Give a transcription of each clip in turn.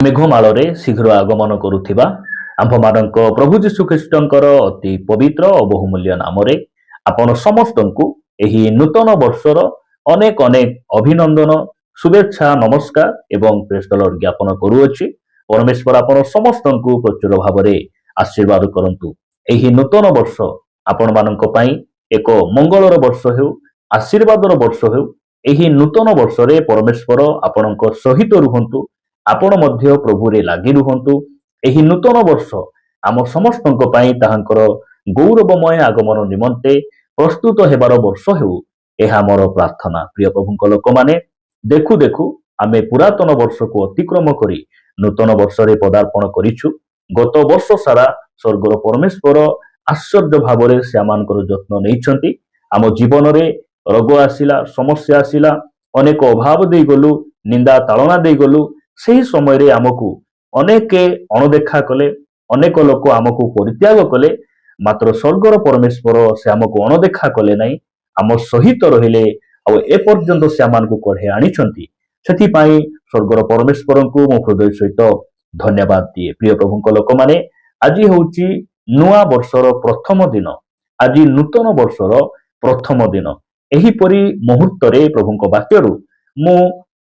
ମେଘମାଳରେ ଶୀଘ୍ର ଆଗମନ କରୁଥିବା ଆମ୍ଭମାନଙ୍କ ପ୍ରଭୁ ଯୀଶୁ ଖ୍ରୀଷ୍ଟଙ୍କର ଅତି ପବିତ୍ର ଓ ବହୁମୂଲ୍ୟ ନାମରେ ଆପଣ ସମସ୍ତଙ୍କୁ ଏହି ନୂତନ ବର୍ଷର ଅନେକ ଅନେକ ଅଭିନନ୍ଦନ, ଶୁଭେଚ୍ଛା, ନମସ୍କାର ଏବଂ ପ୍ରେସ୍ତଲର ଜ୍ଞାପନ କରୁଅଛି। ପରମେଶ୍ୱର ଆପଣ ସମସ୍ତଙ୍କୁ ପ୍ରଚୁର ଭାବରେ ଆଶୀର୍ବାଦ କରନ୍ତୁ। ଏହି ନୂତନ ବର୍ଷ ଆପଣମାନଙ୍କ ପାଇଁ ଏକ ମଙ୍ଗଳର ବର୍ଷ ହେଉ, ଆଶୀର୍ବାଦର ବର୍ଷ ହେଉ। ଏହି ନୂତନ ବର୍ଷରେ ପରମେଶ୍ୱର ଆପଣଙ୍କ ସହିତ ରୁହନ୍ତୁ, ଆପଣ ମଧ୍ୟ ପ୍ରଭୁରେ ଲାଗି ରୁହନ୍ତୁ। ଏହି ନୂତନ ବର୍ଷ ଆମ ସମସ୍ତଙ୍କ ପାଇଁ ତାହାଙ୍କର ଗୌରବମୟ ଆଗମନ ନିମନ୍ତେ ପ୍ରସ୍ତୁତ ହେବାର ବର୍ଷ ହେଉ, ଏହା ମୋର ପ୍ରାର୍ଥନା। ପ୍ରିୟ ପ୍ରଭୁଙ୍କ ଲୋକମାନେ, ଦେଖୁ ଦେଖୁ ଆମେ ପୁରାତନ ବର୍ଷକୁ ଅତିକ୍ରମ କରି ନୂତନ ବର୍ଷରେ ପଦାର୍ପଣ କରିଛୁ। ଗତ ବର୍ଷ ସାରା ସ୍ୱର୍ଗର ପରମେଶ୍ୱର ଆଶ୍ଚର୍ଯ୍ୟ ଭାବରେ ସେ ଆମମାନଙ୍କର ଯତ୍ନ ନେଇଛନ୍ତି। ଆମ ଜୀବନରେ ରୋଗ ଆସିଲା, ସମସ୍ୟା ଆସିଲା, ଅନେକ ଅଭାବ ଦେଇଗଲୁ, ନିନ୍ଦା ତାଡ଼ନା ଦେଇଗଲୁ। ସେହି ସମୟରେ ଆମକୁ ଅନେକ ଅଣଦେଖା କଲେ, ଅନେକ ଲୋକ ଆମକୁ ପରିତ୍ୟାଗ କଲେ। ମାତ୍ର ସ୍ୱର୍ଗର ପରମେଶ୍ୱର ସେ ଆମକୁ ଅଣଦେଖା କଲେ ନାହିଁ, ଆମ ସହିତ ରହିଲେ ଆଉ ଏପର୍ଯ୍ୟନ୍ତ ସେ ଆମମାନଙ୍କୁ କଢ଼େଇ ଆଣିଛନ୍ତି। ସେଥିପାଇଁ ସ୍ୱର୍ଗର ପରମେଶ୍ୱରଙ୍କୁ ମୁଁ ହୃଦୟ ସହିତ ଧନ୍ୟବାଦ ଦିଏ। ପ୍ରିୟ ପ୍ରଭୁଙ୍କ ଲୋକମାନେ, ଆଜି ହେଉଛି ନୂଆ ବର୍ଷର ପ୍ରଥମ ଦିନ। ଆଜି ନୂତନ ବର୍ଷର ପ୍ରଥମ ଦିନ। ଏହିପରି ମୁହୂର୍ତ୍ତରେ ପ୍ରଭୁଙ୍କ ବାକ୍ୟରୁ ମୁଁ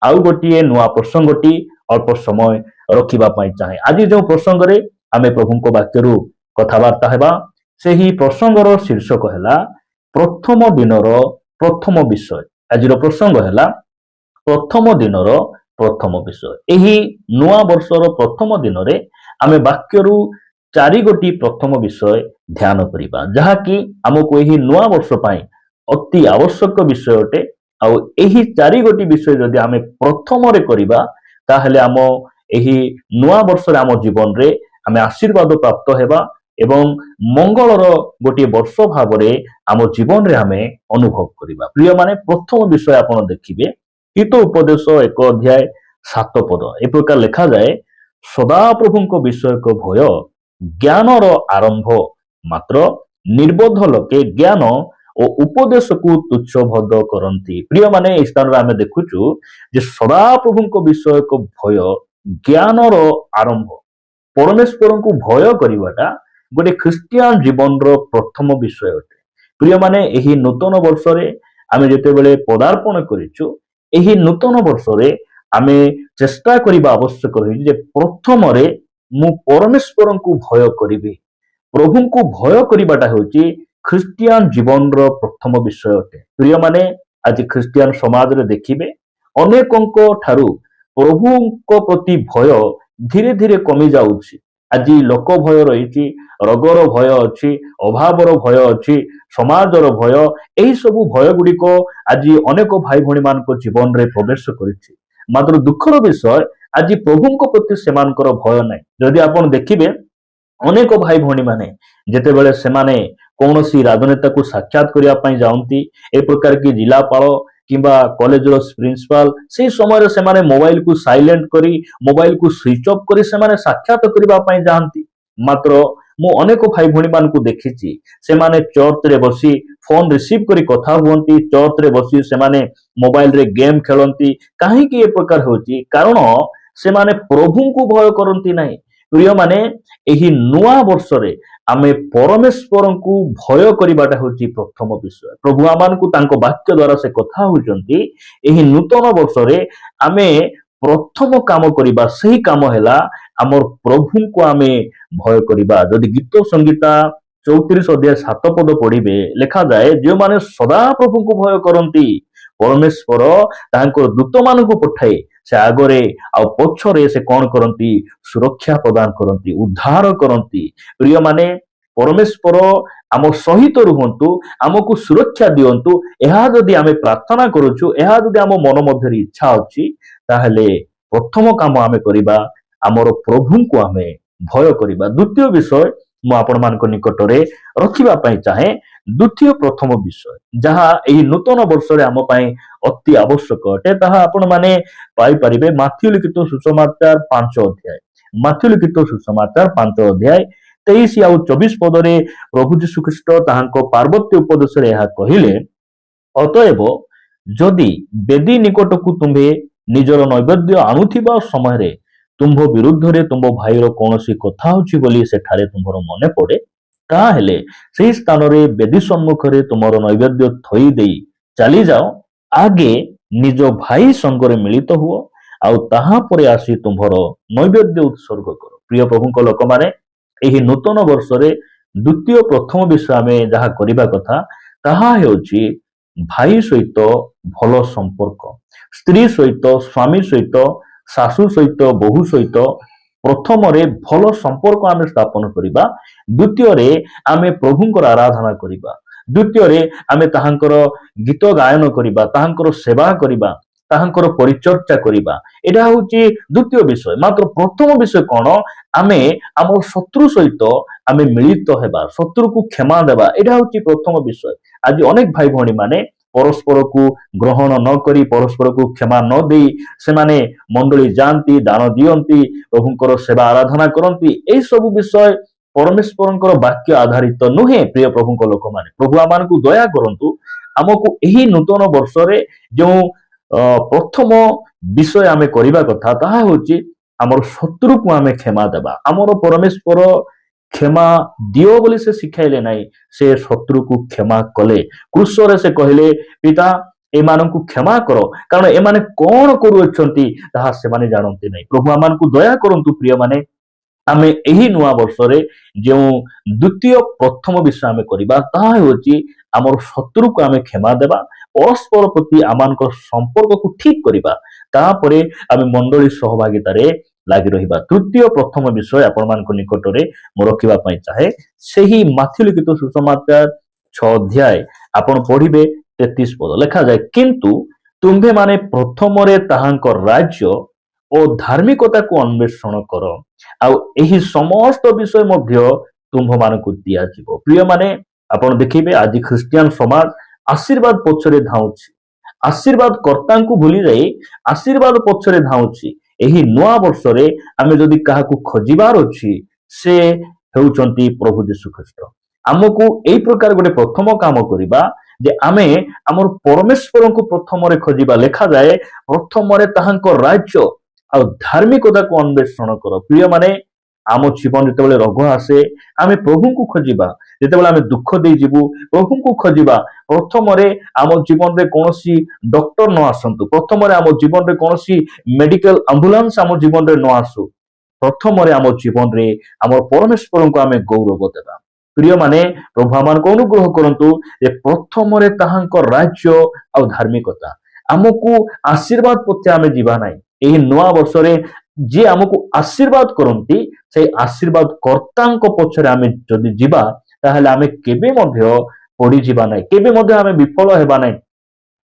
ଆଉ ଗୋଟିଏ ନୂଆ ପ୍ରସଙ୍ଗଟି ଅଳ୍ପ ସମୟ ରଖିବା ପାଇଁ ଚାହେଁ। ଆଜି ଯେଉଁ ପ୍ରସଙ୍ଗରେ ଆମେ ପ୍ରଭୁଙ୍କ ବାକ୍ୟରୁ କଥାବାର୍ତ୍ତା ହେବା, ସେହି ପ୍ରସଙ୍ଗର ଶୀର୍ଷକ ହେଲା ପ୍ରଥମ ଦିନର ପ୍ରଥମ ବିଷୟ। ଆଜିର ପ୍ରସଙ୍ଗ ହେଲା ପ୍ରଥମ ଦିନର ପ୍ରଥମ ବିଷୟ। ଏହି ନୂଆ ବର୍ଷର ପ୍ରଥମ ଦିନରେ ଆମେ ବାକ୍ୟରୁ ଚାରି ଗୋଟି ପ୍ରଥମ ବିଷୟ ଧ୍ୟାନ କରିବା, ଯାହାକି ଆମକୁ ଏହି ନୂଆ ବର୍ଷ ପାଇଁ ଅତି ଆବଶ୍ୟକ ବିଷୟ ଅଟେ। ଆଉ ଏହି ଚାରି ଗୋଟି ବିଷୟ ଯଦି ଆମେ ପ୍ରଥମରେ କରିବା, ତାହେଲେ ଆମ ଏହି ନୂଆ ବର୍ଷରେ ଆମ ଜୀବନରେ ଆମେ ଆଶୀର୍ବାଦ ପ୍ରାପ୍ତ ହେବା ଏବଂ ମଙ୍ଗଳର ଗୋଟିଏ ବର୍ଷ ଭାବରେ ଆମ ଜୀବନରେ ଆମେ ଅନୁଭବ କରିବା। ପ୍ରିୟମାନେ, ପ୍ରଥମ ବିଷୟ ଆପଣ ଦେଖିବେ ହିତ ଉପଦେଶ 1 ଅଧ୍ୟାୟ 7 ପଦ। ଏ ପ୍ରକାର ଲେଖାଯାଏ, ସଦାପ୍ରଭୁଙ୍କ ବିଷୟକ ଭୟ ଜ୍ଞାନର ଆରମ୍ଭ, ମାତ୍ର ନିର୍ବୋଧ ଲୋକେ ଜ୍ଞାନ ଓ ଉପଦେଶକୁ ତୁଚ୍ଛ ବୋଧ କରନ୍ତି। ପ୍ରିୟମାନେ, ଏହି ସ୍ଥାନରେ ଆମେ ଦେଖୁଛୁ ଯେ ସଦାପ୍ରଭୁଙ୍କ ବିଷୟକ ଭୟ ଜ୍ଞାନର ଆରମ୍ଭ। ପରମେଶ୍ୱରଙ୍କୁ ଭୟ କରିବାଟା ଗୋଟେ ଖ୍ରୀଷ୍ଟିଆନ ଜୀବନର ପ୍ରଥମ ବିଷୟ ଅଟେ। ପ୍ରିୟମାନେ, ଏହି ନୂତନ ବର୍ଷରେ ଆମେ ଯେତେବେଳେ ପଦାର୍ପଣ କରିଛୁ, ଏହି ନୂତନ ବର୍ଷରେ ଆମେ ଚେଷ୍ଟା କରିବା ଆବଶ୍ୟକ ରହିଛି ଯେ ପ୍ରଥମରେ ମୁଁ ପରମେଶ୍ୱରଙ୍କୁ ଭୟ କରିବି। ପ୍ରଭୁଙ୍କୁ ଭୟ କରିବାଟା ହେଉଛି ଖ୍ରୀଷ୍ଟିଆନ ଜୀବନର ପ୍ରଥମ ବିଷୟ ଅଟେ। ପ୍ରିୟମାନେ, ଆଜି ଖ୍ରୀଷ୍ଟିଆନ ସମାଜରେ ଦେଖିବେ, ଅନେକଙ୍କ ଠାରୁ ପ୍ରଭୁଙ୍କ ପ୍ରତି ଭୟ ଧୀରେ ଧୀରେ କମି ଯାଉଛି। ଆଜି ଲୋକ ଭୟ ରହିଛି, ରୋଗର ଭୟ ଅଛି, ଅଭାବର ଭୟ ଅଛି, ସମାଜର ଭୟ। ଏହି ସବୁ ଭୟ ଗୁଡ଼ିକ ଆଜି ଅନେକ ଭାଇ ଭଉଣୀ ମାନଙ୍କ ଜୀବନରେ ପ୍ରବେଶ କରିଛି। ମାତ୍ର ଦୁଃଖର ବିଷୟ, ଆଜି ପ୍ରଭୁଙ୍କ ପ୍ରତି ସେମାନଙ୍କର ଭୟ ନାହିଁ। ଯଦି ଆପଣ ଦେଖିବେ, ଅନେକ ଭାଇ ଭଉଣୀ ମାନେ ଯେତେବେଳେ ସେମାନେ କୌଣସି ରାଜନେତାକୁ ସାକ୍ଷାତ କରିବା ପାଇଁ ଯାଆନ୍ତି, ଏ ପ୍ରକାର କି ଜିଲ୍ଲାପାଳ କିମ୍ବା କଲେଜର ପ୍ରିନ୍ସିପାଲ, ସେଇ ସମୟରେ ସେମାନେ ମୋବାଇଲକୁ ସାଇଲେଣ୍ଟ କରି, ମୋବାଇଲକୁ ସୁଇଚ ଅଫ୍ କରି ସେମାନେ ସାକ୍ଷାତ କରିବା ପାଇଁ ଯାଆନ୍ତି। ମାତ୍ର ମୁଁ ଅନେକ ଭାଇ ଭଉଣୀ ମାନଙ୍କୁ ଦେଖିଛି, ସେମାନେ ଚର୍ଚ୍ଚରେ ବସି ଫୋନ ରିସିଭ କରି କଥା ହୁଅନ୍ତି, ଚର୍ଚ୍ଚରେ ବସି ସେମାନେ ମୋବାଇଲରେ ଗେମ୍ ଖେଳନ୍ତି। କାହିଁକି ଏ ପ୍ରକାର ହେଉଛି? କାରଣ ସେମାନେ ପ୍ରଭୁଙ୍କୁ ଭୟ କରନ୍ତି ନାହିଁ। ପ୍ରିୟମାନେ, ଏହି ନୂଆ ବର୍ଷରେ ଆମେ ପରମେଶ୍ୱରଙ୍କୁ ଭୟ କରିବାଟା ହେଉଛି ପ୍ରଥମ ବିଷୟ। ପ୍ରଭୁ ଆମମାନଙ୍କୁ ତାଙ୍କ ବାକ୍ୟ ଦ୍ୱାରା ସେ କଥା ହଉଛନ୍ତି। ଏହି ନୂତନ ବର୍ଷରେ ଆମେ ପ୍ରଥମ କାମ କରିବା, ସେହି କାମ ହେଲା ଆମର ପ୍ରଭୁଙ୍କୁ ଆମେ ଭୟ କରିବା। ଯଦି ଗୀତ ସଂହିତା 34 ଅଧ୍ୟାୟ 7 ପଦ ପଢିବେ, ଲେଖାଯାଏ, ଯେଉଁମାନେ ସଦା ପ୍ରଭୁଙ୍କୁ ଭୟ କରନ୍ତି, ପରମେଶ୍ୱର ତାଙ୍କର ଦୂତମାନଙ୍କୁ ପଠାଇ ସେ ଆଗରେ ଆଉ ପଛରେ ସେ କଣ କରନ୍ତି? ସୁରକ୍ଷା ପ୍ରଦାନ କରନ୍ତି, ଉଦ୍ଧାର କରନ୍ତି। ପ୍ରିୟମାନେ, ପରମେଶ୍ୱର ଆମ ସହିତ ରୁହନ୍ତୁ, ଆମକୁ ସୁରକ୍ଷା ଦିଅନ୍ତୁ, ଏହା ଯଦି ଆମେ ପ୍ରାର୍ଥନା କରୁଛୁ, ଏହା ଯଦି ଆମ ମନ ମଧ୍ୟରେ ଇଚ୍ଛା ଅଛି, ତାହେଲେ ପ୍ରଥମ କାମ ଆମେ କରିବା, ଆମର ପ୍ରଭୁଙ୍କୁ ଆମେ ଭୟ କରିବା। ଦ୍ୱିତୀୟ ବିଷୟ ମୁଁ ଆପଣମାନଙ୍କ ନିକଟରେ ରଖିବା ପାଇଁ ଚାହେଁ। ଦ୍ୱିତୀୟ ପ୍ରଥମ ବିଷୟ ଯାହା ଏହି ନୂତନ ବର୍ଷରେ ଆମ ପାଇଁ ଅତି ଆବଶ୍ୟକ ଅଟେ, ତାହା ଆପଣମାନେ ପାଇପାରିବେ ମାଥିଉ ଲିଖିତ ସୁସମାଚାର 5 ଅଧ୍ୟାୟ। ମାଥିଉ ଲିଖିତ ସୁସମାଚାର 5 ଅଧ୍ୟାୟ 23 ଆଉ 24 ପଦରେ ପ୍ରଭୁ ଯୀଶୁ ଖ୍ରୀଷ୍ଟ ତାହାଙ୍କ ପାର୍ବତ୍ୟ ଉପଦେଶରେ ଏହା କହିଲେ, ଅତଏବ ଯଦି ବେଦୀ ନିକଟକୁ ତୁମ୍ଭେ ନିଜର ନୈବେଦ୍ୟ ଆଣୁଥିବା ସମୟରେ ତୁମ୍ଭ ବିରୁଦ୍ଧରେ ତୁମ୍ଭ ଭାଇର କୌଣସି କଥା ଅଛି ବୋଲି ସେଠାରେ ତୁମ୍ଭର ମନେ ପଡେ, ତାହେଲେ ସେହି ସ୍ଥାନରେ ବେଦୀ ସମ୍ମୁଖରେ ତୁମର ନୈବେଦ୍ୟ ଥୋଇ ଦେଇ ଚାଲିଯାଅ। ଆଗେ ନିଜ ଭାଇ ସଙ୍ଗରେ ମିଳିତ ହୁଅ, ଆଉ ତାହା ପରେ ଆସି ତୁମ୍ଭର ନୈବେଦ୍ୟ ଉତ୍ସର୍ଗ କର। ପ୍ରିୟ ପ୍ରଭୁଙ୍କ ଲୋକମାନେ, ଏହି ନୂତନ ବର୍ଷରେ ଦ୍ୱିତୀୟ ପ୍ରଥମ ବିଷୟ ଆମେ ଯାହା କରିବା କଥା, ତାହା ହେଉଛି ଭାଇ ସହିତ ଭଲ ସମ୍ପର୍କ। ସ୍ତ୍ରୀ ସହିତ, ସ୍ୱାମୀ ସହିତ, ଶାଶୁ ସହିତ, ବୋହୂ ସହିତ ପ୍ରଥମରେ ଭଲ ସମ୍ପର୍କ ଆମେ ସ୍ଥାପନ କରିବା। ଦ୍ୱିତୀୟରେ ଆମେ ପ୍ରଭୁଙ୍କର ଆରାଧନା କରିବା। ଦ୍ୱିତୀୟରେ ଆମେ ତାହାଙ୍କର ଗୀତ ଗାୟନ କରିବା, ତାହାଙ୍କର ସେବା କରିବା, ତାହାଙ୍କର ପରିଚର୍ଚ୍ଚା କରିବା। ଏଇଟା ହଉଛି ଦ୍ୱିତୀୟ ବିଷୟ। ମାତ୍ର ପ୍ରଥମ ବିଷୟ କଣ? ଆମେ ଆମର ଶତ୍ରୁ ସହିତ ଆମେ ମିଳିତ ହେବା, ଶତ୍ରୁକୁ କ୍ଷମା ଦେବା। ଏଇଟା ହଉଛି ପ୍ରଥମ ବିଷୟ। ଆଜି ଅନେକ ଭାଇ ଭଉଣୀ ମାନେ ପରସ୍ପରକୁ ଗ୍ରହଣ ନ କରି, ପରସ୍ପରକୁ କ୍ଷମା ନ ଦେଇ ସେମାନେ ମଣ୍ଡଳୀ ଯାଆନ୍ତି, ଦାନ ଦିଅନ୍ତି, ପ୍ରଭୁଙ୍କର ସେବା ଆରାଧନା କରନ୍ତି। ଏଇ ସବୁ ବିଷୟ ପରମେଶ୍ୱରଙ୍କର ବାକ୍ୟ ଆଧାରିତ ନୁହେଁ। ପ୍ରିୟ ପ୍ରଭୁଙ୍କ ଲୋକମାନେ, ପ୍ରଭୁ ଆମମାନଙ୍କୁ ଦୟା କରନ୍ତୁ। ଆମକୁ ଏହି ନୂତନ ବର୍ଷରେ ଯେଉଁ ପ୍ରଥମ ବିଷୟ ଆମେ କରିବା କଥା, ତାହା ହେଉଛି ଆମର ଶତ୍ରୁକୁ ଆମେ କ୍ଷମା ଦେବା। ଆମର ପରମେଶ୍ୱର କ୍ଷମା ଦିଅ ବୋଲି ସେ ଶିଖାଇଲେ ନାହିଁ, ସେ ଶତ୍ରୁକୁ କ୍ଷମା କଲେ। କ୍ରୁଶରେ ସେ କହିଲେ, "ପିତା, ଏମାନଙ୍କୁ କ୍ଷମା କର, କାରଣ ଏମାନେ କଣ କରୁଅଛନ୍ତି ତାହା ସେମାନେ ଜାଣନ୍ତି ନାହିଁ।" ପ୍ରଭୁ ଆମମାନଙ୍କୁ ଦୟା କରନ୍ତୁ। ପ୍ରିୟମାନେ, ଆମେ ଏହି ନୂଆ ବର୍ଷରେ ଯେଉଁ ଦ୍ୱିତୀୟ ପ୍ରଥମ ବିଷୟ ଆମେ କରିବା, ତାହା ହେଉଛି ଆମର ଶତ୍ରୁକୁ ଆମେ କ୍ଷମା ଦେବା, ପରସ୍ପର ପ୍ରତି ଆମମାନଙ୍କ ସମ୍ପର୍କକୁ ଠିକ କରିବା। ତାପରେ ଆମେ ମଣ୍ଡଳୀ ସହଭାଗିତାରେ ଲାଗି ରହିବା। ତୃତୀୟ ପ୍ରଥମ ବିଷୟ ଆପଣମାନଙ୍କ ନିକଟରେ ମୁଁ ରଖିବା ପାଇଁ ଚାହେଁ, ସେହି ମାଥିଉ ଲିଖିତ ସୁସମାଚାର 6 ଅଧ୍ୟାୟ ଆପଣ ପଢିବେ, 33 ପଦ ଲେଖାଯାଏ, "କିନ୍ତୁ ତୁମ୍ଭେମାନେ ପ୍ରଥମରେ ତାହାଙ୍କ ରାଜ୍ୟ ଓ ଧାର୍ମିକତାକୁ ଅନ୍ୱେଷଣ କର, ଆଉ ଏହି ସମସ୍ତ ବିଷୟ ମଧ୍ୟ ତୁମ୍ଭମାନଙ୍କୁ ଦିଆଯିବ।" ପ୍ରିୟମାନେ, ଆପଣ ଦେଖିବେ ଆଜି ଖ୍ରୀଷ୍ଟିଆନ ସମାଜ ଆଶୀର୍ବାଦ ପଛରେ ଧାଉଁଛି। ଆଶୀର୍ବାଦ କର୍ତ୍ତାଙ୍କୁ ଭୁଲି ଯାଇ ଆଶୀର୍ବାଦ ପଛରେ ଧାଉଁଛି। ଏହି ନୂଆ ବର୍ଷରେ ଆମେ ଯଦି କାହାକୁ ଖୋଜିବାର ଅଛି, ସେ ହେଉଛନ୍ତି ପ୍ରଭୁ ଯୀଶୁ ଖ୍ରୀଷ୍ଟ। ଆମକୁ ଏଇ ପ୍ରକାର ଗୋଟେ ପ୍ରଥମ କାମ କରିବା ଯେ ଆମେ ଆମର ପରମେଶ୍ୱରଙ୍କୁ ପ୍ରଥମରେ ଖୋଜିବା। ଲେଖାଯାଏ, ପ୍ରଥମରେ ତାହାଙ୍କ ରାଜ୍ୟ ଆଉ ଧାର୍ମିକତାକୁ ଅନ୍ୱେଷଣ କର। ପ୍ରିୟମାନେ, ଆମ ଜୀବନ ଯେତେବେଳେ ରୋଗ ଆସେ, ଆମେ ପ୍ରଭୁଙ୍କୁ ଖୋଜିବା। ଯେତେବେଳେ ଆମେ ଦୁଃଖ ଦେଇଯିବୁ, ପ୍ରଭୁଙ୍କୁ ଖୋଜିବା। ପ୍ରଥମରେ ଆମ ଜୀବନରେ କୌଣସି ଡକ୍ଟର ନ ଆସନ୍ତୁ, ପ୍ରଥମରେ ଆମ ଜୀବନରେ କୌଣସି ମେଡିକାଲ ଆମ୍ବୁଲାନ୍ସ ଆମ ଜୀବନରେ ନ ଆସୁ, ପ୍ରଥମରେ ଆମ ଜୀବନରେ ଆମର ପରମେଶ୍ୱରଙ୍କୁ ଆମେ ଗୌରବ ଦେବା। ପ୍ରିୟମାନେ, ପ୍ରଭୁ ଆମମାନଙ୍କୁ ଅନୁଗ୍ରହ କରନ୍ତୁ ଯେ ପ୍ରଥମରେ ତାହାଙ୍କ ରାଜ୍ୟ ଆଉ ଧାର୍ମିକତା। ଆମକୁ ଆଶୀର୍ବାଦ ପ୍ରତି ଆମେ ଯିବା ନାହିଁ। ଏହି ନୂଆ ବର୍ଷରେ ଯିଏ ଆମକୁ ଆଶୀର୍ବାଦ କରନ୍ତି, ସେଇ ଆଶୀର୍ବାଦ କର୍ତ୍ତାଙ୍କ ପଛରେ ଆମେ ଯଦି ଯିବା, ତାହେଲେ ଆମେ କେବେ ମଧ୍ୟ ପଡିଯିବା ନାହିଁ, କେବେ ମଧ୍ୟ ଆମେ ବିଫଳ ହେବା ନାହିଁ,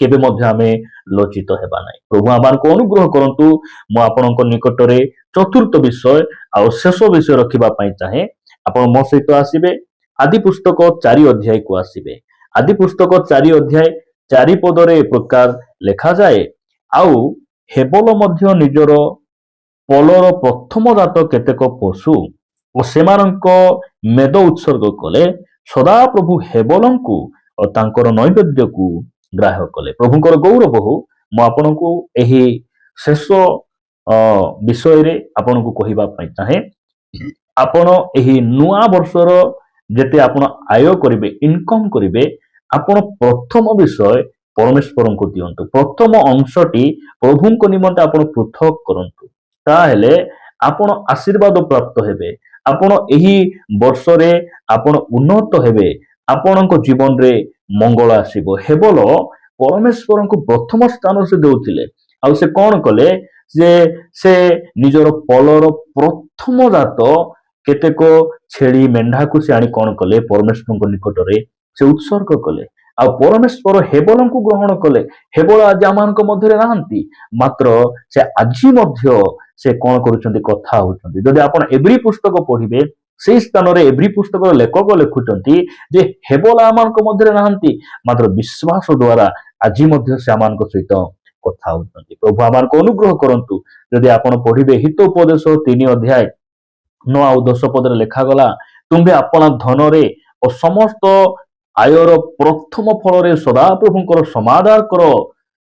କେବେ ମଧ୍ୟ ଆମେ ଲଜ୍ଜିତ ହେବା ନାହିଁ। ପ୍ରଭୁ ଆମମାନଙ୍କୁ ଅନୁଗ୍ରହ କରନ୍ତୁ। ମୁଁ ଆପଣଙ୍କ ନିକଟରେ ଚତୁର୍ଥ ବିଷୟ ଆଉ ଶେଷ ବିଷୟ ରଖିବା ପାଇଁ ଚାହେଁ। ଆପଣ ମୋ ସହିତ ଆସିବେ, ଆଦି ପୁସ୍ତକ 4 ଅଧ୍ୟାୟକୁ ଆସିବେ। ଆଦି ପୁସ୍ତକ 4 ଅଧ୍ୟାୟ 4 ପଦରେ ଏ ପ୍ରକାର ଲେଖାଯାଏ, "ଆଉ ହେବଲ ମଧ୍ୟ ନିଜର ପଲର ପ୍ରଥମ ଜାତ କେତେକ ପଶୁ ଓ ସେମାନଙ୍କ ମେଦ ଉତ୍ସର୍ଗ କଲେ। ସଦାପ୍ରଭୁ ହେବଲଙ୍କୁ ଓ ତାଙ୍କର ନୈବେଦ୍ୟକୁ ଗ୍ରାହ୍ୟ କଲେ।" ପ୍ରଭୁଙ୍କର ଗୌରବ ହଉ। ମୁଁ ଆପଣଙ୍କୁ ଏହି ଶେଷ ବିଷୟରେ ଆପଣଙ୍କୁ କହିବା ପାଇଁ ଚାହେଁ। ଆପଣ ଏହି ନୂଆ ବର୍ଷର ଯେତେ ଆପଣ ଆୟ କରିବେ, ଇନକମ୍ କରିବେ, ଆପଣ ପ୍ରଥମ ବିଷୟ ପରମେଶ୍ୱରଙ୍କୁ ଦିଅନ୍ତୁ। ପ୍ରଥମ ଅଂଶଟି ପ୍ରଭୁଙ୍କ ନିମନ୍ତେ ଆପଣ ପୃଥକ କରନ୍ତୁ। ତାହେଲେ ଆପଣ ଆଶୀର୍ବାଦ ପ୍ରାପ୍ତ ହେବେ। ଆପଣ ଏହି ବର୍ଷରେ ଆପଣ ଉନ୍ନତ ହେବେ। ଆପଣଙ୍କ ଜୀବନରେ ମଙ୍ଗଳ ଆସିବ। ହେବଲ ପରମେଶ୍ୱରଙ୍କୁ ପ୍ରଥମ ସ୍ଥାନ ସେ ଦେଉଥିଲେ। ଆଉ ସେ କଣ କଲେ ଯେ ସେ ନିଜର ପଲର ପ୍ରଥମ ଜାତ କେତେକ ଛେଳି ମେଣ୍ଢାକୁ ସେ ଆଣି କଣ କଲେ? ପରମେଶ୍ୱରଙ୍କ ନିକଟରେ ସେ ଉତ୍ସର୍ଗ କଲେ। ଆଉ ପରମେଶ୍ୱର ହେବଲଙ୍କୁ ଗ୍ରହଣ କଲେ। ହେବଲ ଆଜି ଆମମାନଙ୍କ ମଧ୍ୟରେ ନାହାନ୍ତି, ମାତ୍ର ସେ ଆଜି ମଧ୍ୟ ସେ କଣ କରୁଛନ୍ତି? କଥା ହଉଛନ୍ତି। ଯଦି ଆପଣ ଏବ୍ରୀ ପୁସ୍ତକ ପଢିବେ, ସେଇ ସ୍ଥାନରେ ଏବ୍ରୀ ପୁସ୍ତକର ଲେଖକ ଲେଖୁଛନ୍ତି ଯେ ହେବଲ ଆମମାନଙ୍କ ମଧ୍ୟରେ ନାହାନ୍ତି, ମାତ୍ର ବିଶ୍ୱାସ ଦ୍ୱାରା ଆଜି ମଧ୍ୟ ସେ ଆମମାନଙ୍କ ସହିତ କଥା ହଉଛନ୍ତି। ପ୍ରଭୁ ଆମମାନଙ୍କୁ ଅନୁଗ୍ରହ କରନ୍ତୁ। ଯଦି ଆପଣ ପଢିବେ, ହିତ ଉପଦେଶ 3 ଅଧ୍ୟାୟ 9 ଆଉ 10 ପଦରେ ଲେଖାଗଲା, "ତୁମ୍ଭେ ଆପଣା ଧନରେ ଓ ସମସ୍ତ ଆୟର ପ୍ରଥମ ଫଳରେ ସଦାପ୍ରଭୁଙ୍କର ସମାଦର କର।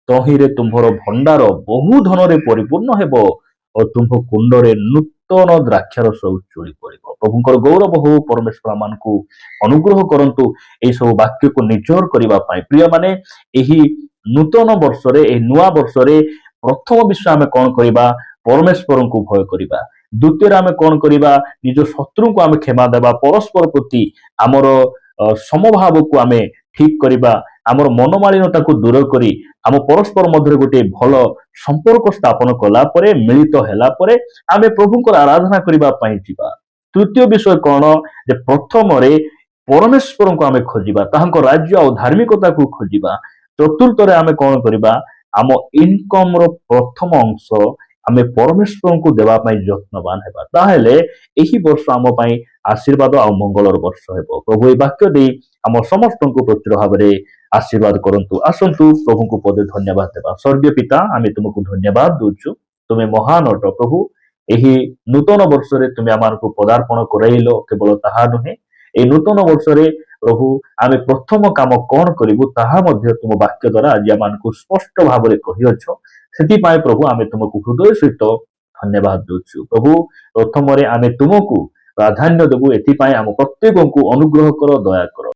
ତହିଁରେ ତୁମ୍ଭର ଭଣ୍ଡାର ବହୁ ଧନରେ ପରିପୂର୍ଣ୍ଣ ହେବ ଓ ଓ ତୁମ୍ଭ କୁଣ୍ଡରେ ନୂତନ ଦ୍ରାକ୍ଷାରସ ଉଛୁଳି ପଡ଼ିବ। ପ୍ରଭୁଙ୍କର ଗୌରବ ହଉ। ପରମେଶ୍ୱର ଆମମାନଙ୍କୁ ଅନୁଗ୍ରହ କରନ୍ତୁ ଏହି ସବୁ ବାକ୍ୟକୁ ନିଜର କରିବା ପାଇଁ। ପ୍ରିୟମାନେ, ଏହି ନୂତନ ବର୍ଷରେ, ଏହି ନୂଆ ବର୍ଷରେ ପ୍ରଥମ ବିଷୟ ଆମେ କଣ କରିବା? ପରମେଶ୍ୱରଙ୍କୁ ଭୟ କରିବା। ଦ୍ୱିତୀୟରେ ଆମେ କଣ କରିବା? ନିଜ ଶତ୍ରୁଙ୍କୁ ଆମେ କ୍ଷମା ଦେବା। ପରସ୍ପର ପ୍ରତି ଆମର ସମଭାବକୁ ଆମେ ଠିକ କରିବା। ଆମର ମନମାଳିନତାକୁ ଦୂର କରି ଆମ ପରସ୍ପର ମଧ୍ୟରେ ଗୋଟିଏ ଭଲ ସମ୍ପର୍କ ସ୍ଥାପନ କଲା ପରେ, ମିଳିତ ହେଲା ପରେ ଆମେ ପ୍ରଭୁଙ୍କର ଆରାଧନା କରିବା ପାଇଁ ଯିବା। ତୃତୀୟ ବିଷୟ କଣ ଯେ ପ୍ରଥମରେ ପରମେଶ୍ୱରଙ୍କୁ ଆମେ ଖୋଜିବା, ତାହାଙ୍କ ରାଜ୍ୟ ଆଉ ଧାର୍ମିକତାକୁ ଖୋଜିବା। ଚତୁର୍ଥରେ ଆମେ କଣ କରିବା? ଆମ ଇନକମର ପ୍ରଥମ ଅଂଶ ଆମେ ପରମେଶ୍ୱରଙ୍କୁ ଦେବା ପାଇଁ ଯତ୍ନବାନ ହେବା। ତାହେଲେ ଏହି ବର୍ଷ ଆମ ପାଇଁ ଆଶୀର୍ବାଦ ଆଉ ମଙ୍ଗଳର ବର୍ଷ ହେବ। ପ୍ରଭୁ ଏହି ବାକ୍ୟ ଦେଇ ଆମ ସମସ୍ତଙ୍କୁ ପ୍ରଚୁର ଭାବରେ ଆଶୀର୍ବାଦ କରନ୍ତୁ। ଆସନ୍ତୁ, ପ୍ରଭୁଙ୍କୁ ପଦେ ଧନ୍ୟବାଦ ଦେବା। ସ୍ୱର୍ଗୀୟ ପିତା, ଆମେ ତୁମକୁ ଧନ୍ୟବାଦ ଦଉଛୁ। ତୁମେ ମହାନ ଅଟ ପ୍ରଭୁ। ଏହି ନୂତନ ବର୍ଷରେ ତୁମେ ଆମମାନଙ୍କୁ ପଦାର୍ପଣ କରାଇଲ। କେବଳ ତାହା ନୁହେଁ, ଏହି ନୂତନ ବର୍ଷରେ ପ୍ରଭୁ, ଆମେ ପ୍ରଥମ କାମ କଣ କରିବୁ, ତାହା ମଧ୍ୟ ତୁମ ବାକ୍ୟ ଦ୍ୱାରା ଆଜି ଆମମାନଙ୍କୁ ସ୍ପଷ୍ଟ ଭାବରେ କହିଅଛ। ସେଥିପାଇଁ ପ୍ରଭୁ, ଆମେ ତୁମକୁ ହୃଦୟ ସହିତ ଧନ୍ୟବାଦ ଦଉଛୁ। ପ୍ରଭୁ, ପ୍ରଥମରେ ଆମେ ତୁମକୁ ପ୍ରାଧାନ୍ୟ ଦେବୁ, ଏଥିପାଇଁ ଆମ ପ୍ରତ୍ୟେକଙ୍କୁ ଅନୁଗ୍ରହ କର, ଦୟା କର।